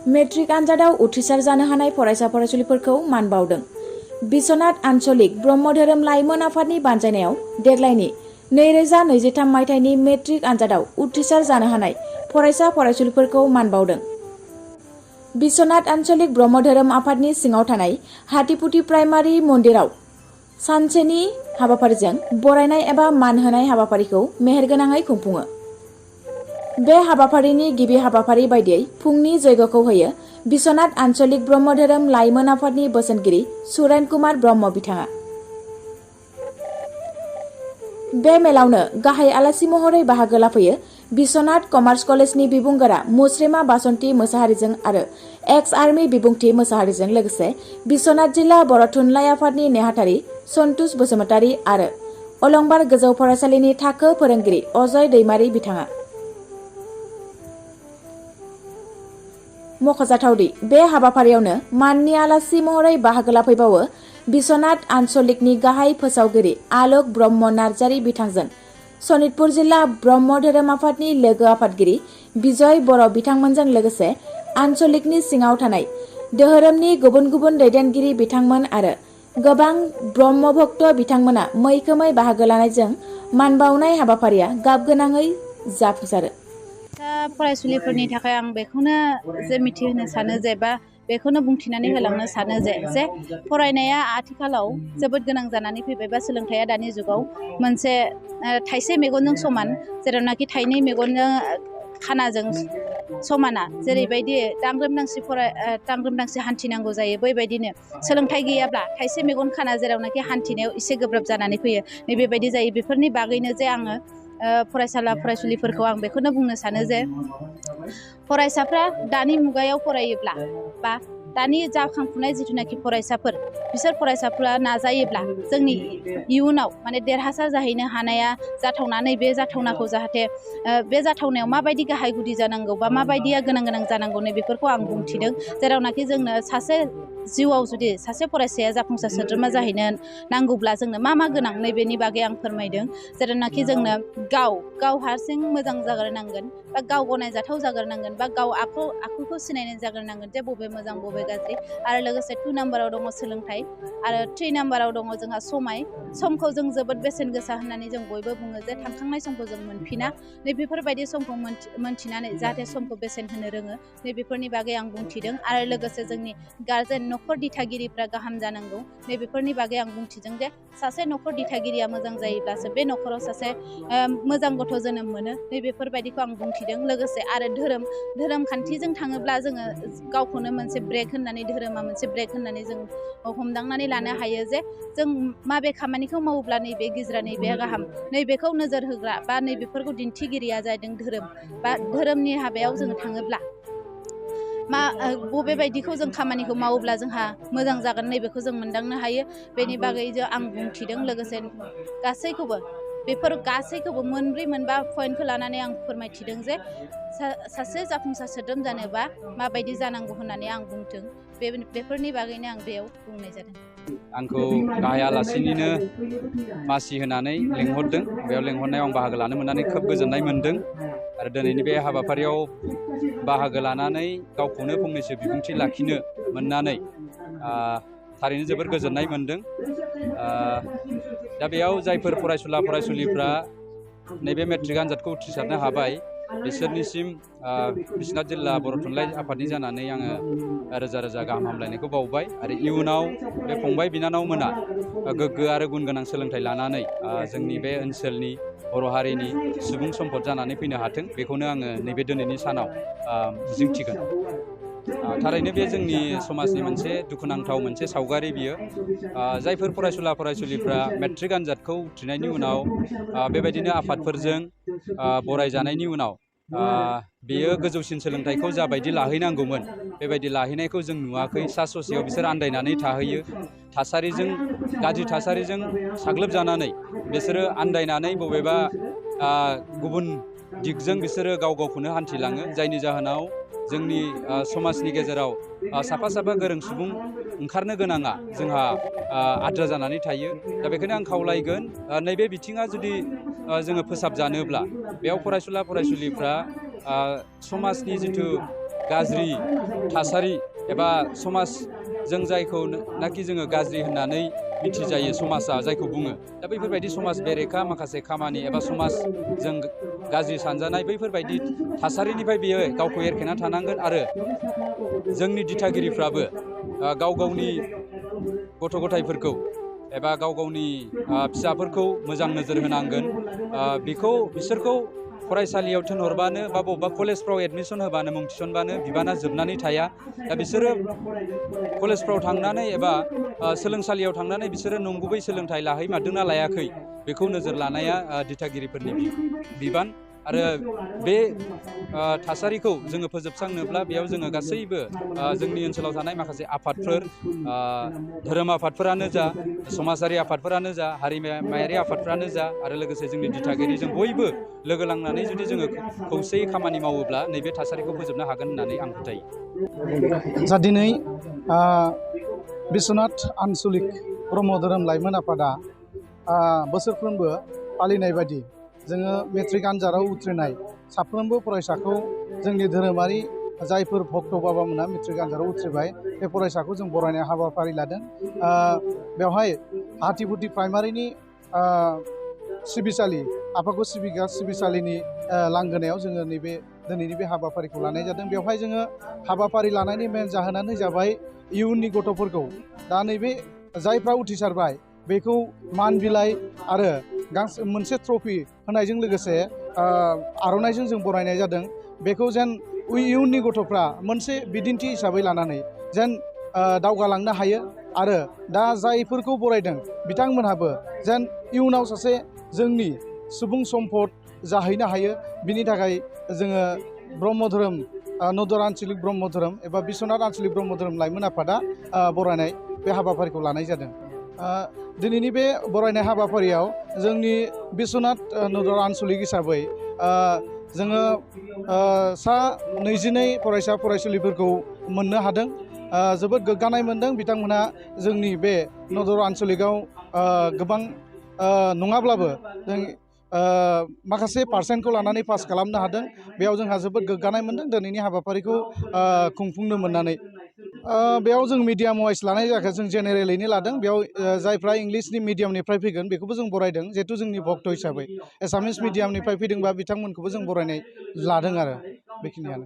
Matric आनजादाव उथ्रिसार जानो हानाय फरायसा फरायसुलिफोरखौ मान बावदों। बिश्वनाथ आन्चलिक ब्रह्म धोरोम लाइमोन आफादनि बानजायनायाव देग्लायनि 2023 मायथाइनि मेट्रिक आनजादाव उथ्रिसार जानो हानाय फरायसा फरायसुलिफोरखौ मान बावदों। बिश्वनाथ आन्चलिक ब्रह्म धोरोम आफादनि सिङाव थानाय हाटिपुटी प्राइमारि मन्दिराव सानसेनि हाबाफारिजों बरायनाय एबा मान होनाय हाबाफारिखौ मेहेरगोनाङै खुंफुङो। बे हाबाफारिनि गिबि हाबाफारि बायदियै फुंनि जयग'खौ होयो बिश्वनाथ आन्चलिक ब्रह्म धोरोम लाइमोन आफादनि बोसोनगिरि सुरेन कुमार ब्रह्म बिथाङा। बे मेलावनो गाहाय आलासि महरै बाहागो लाफैयो बिश्वनाथ कमार्स कलेजनि बिबुंगोरा मुस्रिमा बासन्ती मोसाहारिजों आरो एक्स आर्मी बिबुंथि मोसाहारिजों लोगोसे बिश्वनाथ जिल्ला बर' थुनलाइ आफादनि नेहाथारि सन्तोष बसुमतारी आरो अलंबार गोजौ फरायसालिनि थाखो फोरोंगिरि अजय दैमारी बिथाङा। मख'जाथावदि बे हाबाफारियावनो माननि आलासि महरै बाहागो लाफैबावो बिश्वनाथ आन्चलिकनि गाहाय फोसावगिरि आलोक ब्रह्म नार्जारी बिथांजों सनितपुर जिल्ला ब्रह्म धोरोम आफादनि लोगो आफादगिरि बिजय बर' बिथांमोनजों लोगोसे आन्चलिकनि सिङाव थानाय धोरोमनि गुबुन गुबुन दैदेनगिरि बिथांमोन आरो गोबां ब्रह्म भक्त बिथांमोना मैखोमै बाहागो लानायजों मान बावनाय हाबाफारिया गाबगोनाङै जाफुंसारो। फरायसुलिफोरनि थाखाय आं बेखौनो मिथिहोनो सानो जे बा बेखौनो बुंथिनानै होलांनो सानो जे फरायनाया आथिखालाव जोबोद गोनां जानानै फैबाय बा सोलोंथाइया दानि जुगाव मोनसे थाइसे मेगनजों समान, जेरावनाखि थाइनै मेगनजों खानाजों समाना जेरैबायदि दांग्रोमदांसि हान्थिनांगौ जायो, बैबायदिनो सोलोंथाइ गैयाब्ला थाइसे मेगन खाना जेरावनाखि हान्थिनायाव एसे गोब्राब जानानै फैयो। नैबेबायदि जायो। बेफोरनि बागैनो जे आङो फरायसुलिफोरखौ आं बेखौनो बुंनो सानो जे फरायसाफ्रा दानि मुगायाव फरायोब्ला बा दानि जाखांफुनाय जिथुनाखि फरायसाफोर, बिसोर फरायसाफ्रा नाजायोब्ला जोंनि इयुनाव माने देरहासार जाहैनो हानाया जाथावनानै बे जाथावनाखौ जाहाथे बे जाथावनायाव माबायदि गाहाय गुदि जानांगौ बा माबायदिया गोनां जानांगौ नै बेफोरखौ आं बुंथिदों। जेरावनाखि जोंनो सासे जिउआव जुदि सासे फरायसाया जाफुंसार सोद्रोमा जाहैनो नांगौब्ला जोंनो मा गोनां नैबेनि बागै आं फोरमायदों। जेरावनाखि जोंनो गाव हारसिं मोजां जाग्रोनांगोन बा गाव गनायजाथाव जाग्रोनांगोन बा गाव आखुखौ सिनायनाय जाग्रोनांगोन जे बबे मोजां बबे गाज्रि। आरो लोगोसे 2 नाम्बाराव दङ सोलोंथाइ आरो 3 नाम्बाराव दङ जोंहा समखौ जों जोबोद बेसेन गोसा होननानै जों बयबो बुङो जे थांखांनाय समखौ जों मोनफिना। नै बेफोरबायदि समखौ मोनथिनानै जाहाथे समखौ बेसेन होनो रोङो नै बेफोरनि बागै आं बुंथिदों। आरो लोगोसे जोंनि गार्जेन न'खर दिथागिरिफ्रा गाहाम जानांगौ नै बेफोरनि बागै आं बुंथिदों जे सासे न'खर दिथागिरिया मोजां जायोब्लासो बे न'खराव सासे मोजां गथ' जोनोम मोनो नै बेफोरबायदिखौ आं बुंथिदों। लोगोसे आरो धोरोम खान्थिजों थाङोब्ला जोङो गावखौनो मोनसे ब्रेक होननानै, धोरोमा मोनसे ब्रेक होननानै जों हमदांनानै लानो हायो जे जों माबे खामानिखौ मावोब्ला नैबे गिज्रा नैबे गाहाम नैबेखौ नोजोर होग्रा बा नैबेफोरखौ दिन्थिगिरिया जादों धोरोम। बा धोरोमनि हाबायाव जोङो थाङोब्ला बबे बायदिखौ जों खामानिखौ मावोब्ला जोंहा मोजां जागोन नैबेखौ जों मोनदांनो हायो। बेनि बागै आं बुंथिदों। लोगोसे बेफोर गासैखौबो 4-5 पइन्टखौ लानानै आं फोरमायथिदों जे सासे जाफुंसार सोद्रोम जानोबा माबायदि जानांगौ होननानै आं बुंदों। बेफोरनि बागैनो आं बेयाव बुंनाय जादों। आंखौ गाहाय आलासिनिनो मासि होनानै लिंहरदों। बेयाव लिंहरनायाव आं बाहागो लानो मोननानै खोब गोजोननाय मोनदों। आरो दिनैनि बे हाबाफारियाव बाहागो लानानै गावखौनो फंनैसो बिबुंथि लाखिनो मोननानै थारैनो जोबोर गोजोननाय मोनदों। दा बेयाव जायफोर फरायसुलिफ्रा नैबे मेट्रिक आनजादखौ उथ्रिसारनो हाबाय बिसोरनिसिम बिश्वनाथ जिल्ला बर' थुनलाइ आफादनि जानानै आङो रोजा रोजा गाहाम हामलायनायखौ बावबाय। आरो इयुनाव बे फंबाय बिनानावमोना गोग्गो आरो गुन गोनां सोलोंथाइ लानानै जोंनि बे ओनसोलनि बर' हारिनि सुबुं सम्पद जानानै फैनो हाथों, बेखौनो आङो नैबे दिनैनि सानाव मिजिंथिगोन। थारैनो बे जोंनि समाजनि मोनसे दुखुनांथाव मोनसे सावगारि बियो। जायफोर फरायसुलिफ्रा मेट्रिक आनजादखौ उथ्रिनायनि उनाव बेबायदिनो आफादफोरजों बरायजानायनि उनाव बेयो गोजौसिन सोलोंथाइखौ जाबायदि लाहैनांगौमोन बेबायदि लाहैनायखौ जों नुवाखै। सा ससेयाव बिसोर आन्दायनानै थाहैयो। गाज्रि थासारिजों साग्लोबजानानै बिसोरो आन्दायनानै बबेबा गुबुन दिगजों बिसोरो गावखौनो हान्थिलाङो। जायनि जाहोनाव जोंनि समाजनि गेजेराव साफा साफा गोरों सुबुं ओंखारनो गोनाङा जोंहा आद्रा जानानै थायो। दा बेखायनो आं खावलायगोन नैबे बिथिङा जुदि जोङो फोसाबजानोब्ला बेयाव फरायसुला फरायसुलिफ्रा समाजनि जिथु गाज्रि थासारि एबा समाज जों जायखौ नाखि जोङो गाज्रि होननानै मिथिजायो समाजा जायखौ बुङो, दा बैफोरबायदि समाज बेरेखा माखासे खामानि एबा समाजजों गाज्रि सानजानाय बैफोरबायदि थासारिनिफ्राय बियो गावखौ एरखेना थानांगोन आरो जोंनि दिथागिरिफ्राबो गाव गावनि गथ' गथायफोरखौ एबा गाव गावनि फिसाफोरखौ मोजां नोजोर होनांगोन। बिसोरखौ फरायसालियाव थिनहरबानो बा बबेबा कलेजफ्राव एडमिसन होबानो मुं थिसनबानो बिबाना जोबनानै थाया। दा बिसोरो कलेजफ्राव थांनानै एबा सोलोंसालियाव थांनानै बिसोरो नंगुबै सोलोंथाइ लाहैमारदोंना लायाखै बेखौ नोजोर लानाया दिथागिरिफोरनि बिबान। आरो बे थासारिखौ जोङो फोजोबस्रांनोब्ला बेयाव जोङो गासैबो जोंनि ओनसोलाव थानाय माखासे आफादफोर, धोरोम आफादफोरानो जा, समाजारि आफादफोरानो जा, हारिमायारि आफादफोरानो जा आरो लोगोसे जोंनि दिथागिरि जों बयबो लोगो लांनानै जुदि जोङो खौसेयै खामानि मावोब्ला नैबे थासारिखौ फोजोबनो हागोन होननानै आं फोथायो। जा दिनै बिश्वनाथ आन्चलिक ब्रह्म धोरोम लाइमोन आफादा बोसोरफ्रोमबो फालिनाय बायदि जोङो मेट्रिक आनजादाव उथ्रिनाय साफ्रोमबो फरायसाखौ जोंनि धोरोमारि जायफोर भक्त बाबामोना मेट्रिक आनजादाव उथ्रिबाय बे फरायसाखौ जों बरायनाय हाबाफारि लादों। बेवहाय हाथिबुथि प्राइमारिनि सिबिसालि आफाखौ सिबिग्रा सिबिसालिनि लांगोनायाव जोङो नैबे दिनैनि बे हाबाफारिखौ लानाय जादों। बेवहाय जोङो हाबाफारि लानायनि मेन जाहोनानो जाबाय इयुननि गथ'फोरखौ दा नैबे जायफ्रा उथ्रिसारबाय बेखौ मान बिलाइ आरो मोनसे ट्रफि होनायजों लोगोसे आर'नाइजों जों बरायनाय जादों। बेखौ जेन इयुननि गथ'फ्रा मोनसे बिदिन्थि हिसाबै लानानै जेन दावगालांनो हायो आरो दा जायफोरखौ बरायदों बिथांमोनहाबो जेन इयुनाव सासे जोंनि सुबुं सम्पद जाहैनो हायो। बिनि थाखाय जोङो ब्रह्म धोरोम नदर आन्चलिक ब्रह्म धोरोम एबा बिश्वनाथ आन्चलिक ब्रह्म धोरोम लाइमोन आफादा बरायनाय बे हाबाफारिखौ लानाय जादों। दिनैनि बे बरायनाय हाबाफारियाव जोंनि बिश्वनाथ नदर आन्चलिक हिसाबै जोङो सा 22 फरायसा फरायसुलिफोरखौ मोननो हादों। जोबोद गोग्गानाय मोनदों। बिथांमोनहा जोंनि बे नदर आन्चलिकआव गोबां नङाब्लाबो जों माखासे पार्सेन्टखौ लानानै पास खालामनो हादों। बेयाव जोंहा जोबोद गोग्गानाय मोनदों दिनैनि हाबाफारिखौ खुंफुंनो मोननानै। बेयाव जों मिडियाम वाइस लानाय जायाखै, जों जेनेरेलैनो लादों। बेयाव जायफ्रा इंलिसनि मिडियामनिफ्राय फैगोन बेखौबो जों बरायदों जिहेथु जोंनि भक्त हिसाबै। एसामिस मिडियामनिफ्राय फैदोंबा बिथांमोनखौबो जों बरायनाय लादों आरो बेखिनियानो।